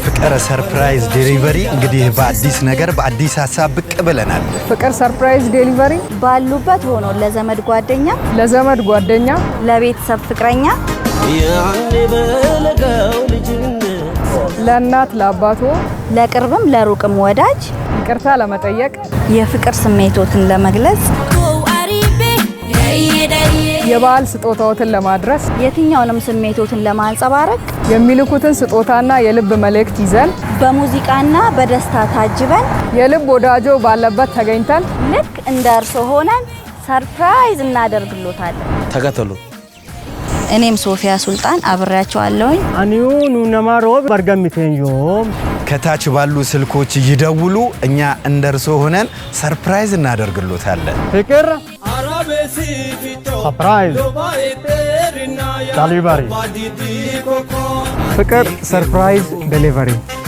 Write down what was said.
ፍቅር Surprise Delivery እንግዲህ በአዲስ ነገር፣ በአዲስ ሀሳብ ብቅ ብለናል። ፍቅር Surprise Delivery ባሉበት ሆኖ ለዘመድ ጓደኛ፣ ለዘመድ ጓደኛ፣ ለቤተሰብ፣ ፍቅረኛ፣ ያኔ በለጋው ልጅነት፣ ለእናት ለአባቶ፣ ለቅርብም ለሩቅም ወዳጅ ይቅርታ ለመጠየቅ፣ የፍቅር ስሜቶትን ለመግለጽ፣ የበዓል ስጦታዎትን ለማድረስ፣ የትኛውንም ስሜቶትን ለማንጸባረቅ የሚልኩትን ስጦታና የልብ መልእክት ይዘን በሙዚቃና በደስታ ታጅበን የልብ ወዳጆ ባለበት ተገኝተን ልክ እንደ እርሶ ሆነን surprise እናደርግሎታለን። ተከተሉ። እኔም ሶፊያ ሱልጣን አብሬያቸዋለሁኝ። Aniyu nunamarob bargamitenyoom. ከታች ባሉ ስልኮች ይደውሉ። እኛ እንደ እርሶ ሆነን surprise እናደርግሎታለን። ፍቅር Surprise Delivery. ፍቅር Surprise Delivery.